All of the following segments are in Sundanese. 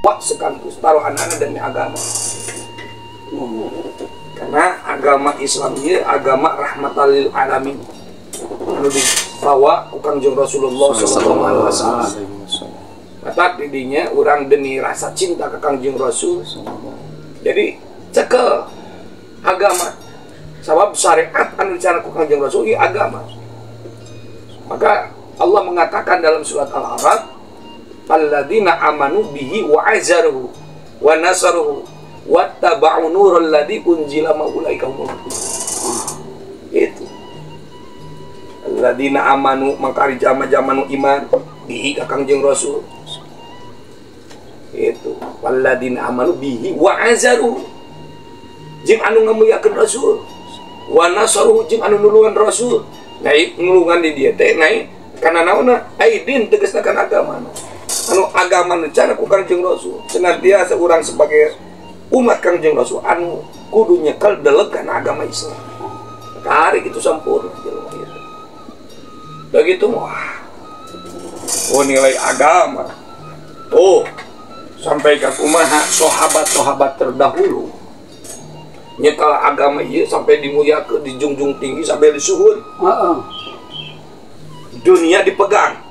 Loba sekaligus taruhanana demi agama. Karena agama Islam ieu agama rahmatan lil alamin. Anu dibawa ku Kangjeng Rasulullah sallallahu alaihi wasallam. Mata didinya urang demi rasa cinta ke Kangjeng Rasul. Jadi cekel agama. Sabab syariat anu dicandak ku Kangjeng Rasul ieu agama. Maka Allah mengatakan dalam surat Al-A'raf, "Alladzina amanu bihi wa azaruhu wa nasaruhu wattaba'u nural ladzi unzila ma'ahu ulaika humul muflihun." Itu. Alladzina amanu, maka ari jalma-jalma nu iman bihi ka Kangjeng Rasul. Itu. Walladzina amanu bihi wa azaruhu, jeung anu ngamuliakeun Rasul, wa nasaruhu, jeung anu nulungan Rasul. Naik nulungan di dieu teh naik kana naonna? Aidin tegasna kana agama. Anu agama nu cara ku Kangjeng Rasul. Senantiasa urang sebagai umat Kangjeng Rasul anu kudu nyekel deleg kana agama Islam. Kari gitu sempurna jelema ieu. Begitu wah. Oh, nilai agama. Oh, sampai ke kumaha sahabat-sahabat terdahulu nyekel agama ieu sampai dimuliakeun, dijunjung tinggi sampai disuhun. Dunia dipegang.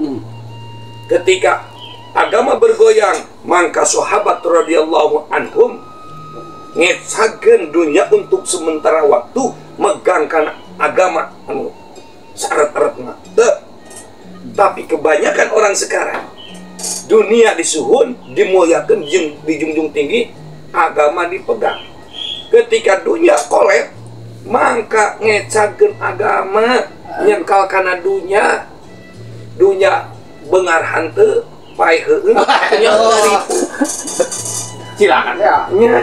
Ketika agama bergoyang, maka sahabat radhiyallahu anhum ngecageun dunia untuk sementara waktu, megangkan agama anu syarat-eretna. Teu. Tapi kebanyakan orang sekarang dunia disuhun, dimuliakan, dijunjung tinggi, agama dipegang. Ketika dunia kolet, mangka ngecageun agama, nyengkal kana dunia, dunia bengar hanteu, paeh heueuh, nya ripu. Silakan. Ya. Nya